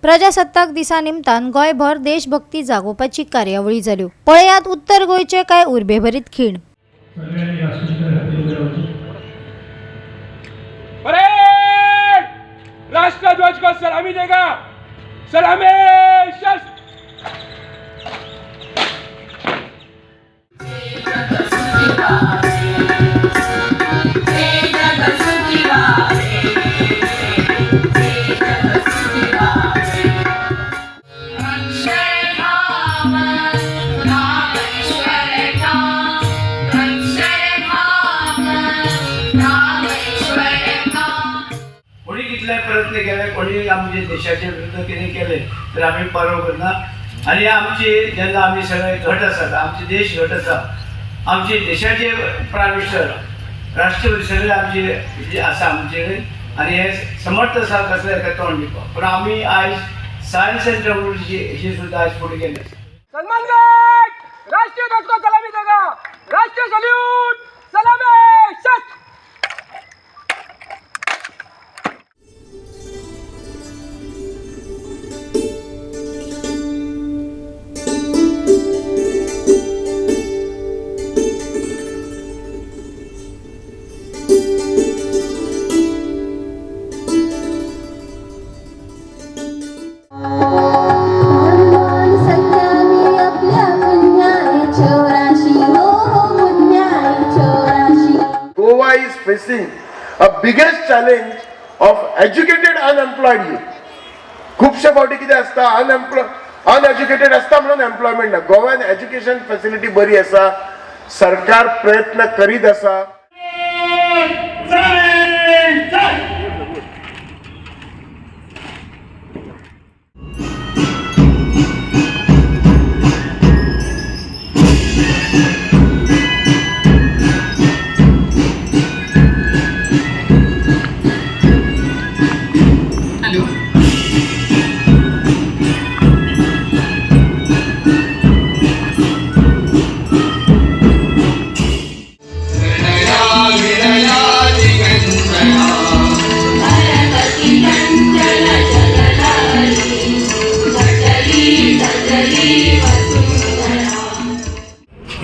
प्रजासत्ताक दिसा निमतान गोंयभर देशभक्ती जागोवपाची कार्यावळी जाल्यो. पळयात उत्तर गोंयचे कांय उर्बेभरीत खीण. राष्ट्रध्वज को सलामी देगा, सलामी शस्त्र. कोणी कितले प्रयत्न केले, कोणी आमचे देशाचे विरुद्ध कितें केले तर आमी परवा करना. आनी आमची जेन्ना आमी सगळे घट आसात, आमचे देश घट आसा, आमचे देशाचे प्रायम मिनिस्टर राष्ट्रपती सगळे आमचे जे आसा आमचे, आनी हे समर्थ आसा कसले हेका तोंड दिवपाक. पूण आमी आयज सायन्स एंड टेक्नॉलॉजी हेची सुद्दां आयज फुडें गेले आसा. सन्मान गार्ड राष्ट्रीय ध्वज को सलामी देगा, राष्ट्रीय सल्यूट, सलामी शस्त्र. Goa is facing a biggest challenge of educated unemployed youth. खुबशे फावटी कितें आसता, अनएज्युकेटेड आसता म्हणून एम्प्लॉयमेंट ना. गोव्यान एज्युकेशन फॅसिलिटी बरी आसा, सरकार प्रयत्न करीत आसा.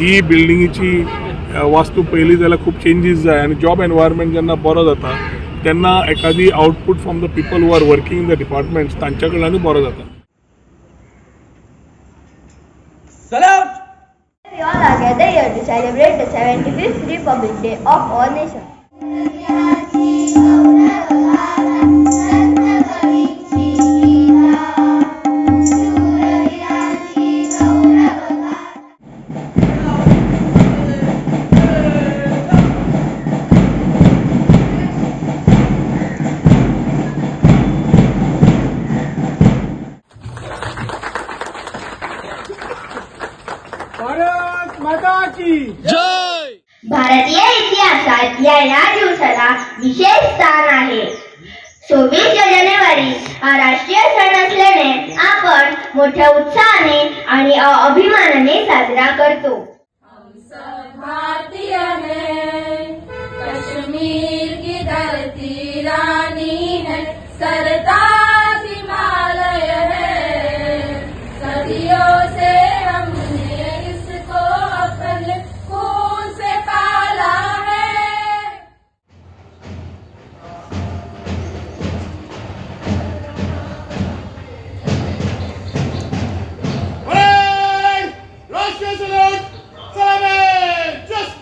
ही बिल्डिंगेची वास्तू पळयली जाल्यार खूब चेंजीस जाय आनी जॉब एनवायरमेंट जेन्ना बरो जाता तेन्ना एखादी output from the people who are working in the departments तांच्या कडल्यानूय बरो जाता. Salute. We all are gathered here to celebrate the 75th Republic Day of our nation. Bharat माता की जय. भारतीय इतिहासात या या दिवसाला विशेष स्थान आहे. 26 जानेवारी हा राष्ट्रीय सण असल्याने आपण मोठ्या उत्साहाने आणि अभिमानाने साजरा करतो. भारतीय है, कश्मीर की धरती रानी है, सरताज हिमालय है. सदियों से हमने इसको अपने खून से पाला है. राष्ट्रीय सल्यूट, सलामी शस्त्र.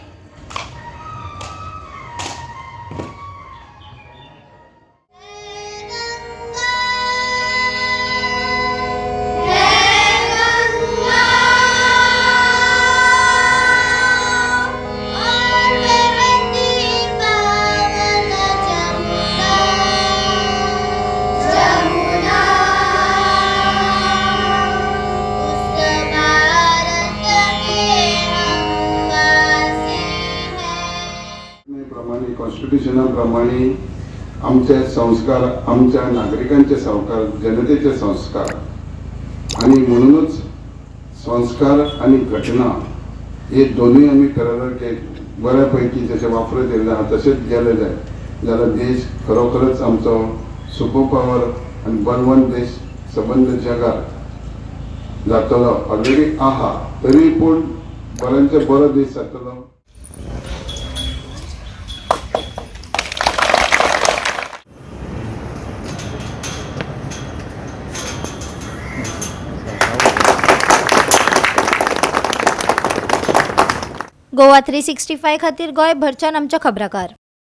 प्रमाणे कॉन्स्टिट्युशना प्रमाणे आमचे संस्कार, आमच्या नागरिकांचे संस्कार, जनतेचे संस्कार, आणि म्हणूनच संस्कार आणि घटना हे दोनूय आमी खरें बऱ्यापैकी जशें वापरत येयल्ले आहा तशेंच गेले जाय जाल्यार देश खरोखरच आमचो सुपर पावर आनी बलवंत देश सबंद जगार जातलो, ऑलरेडी आहा, तरी पूण बऱ्यांचे बरो दीस जातलो. गोवा 365 खातीर गोंयभरच्यान आमच्या खबराकार.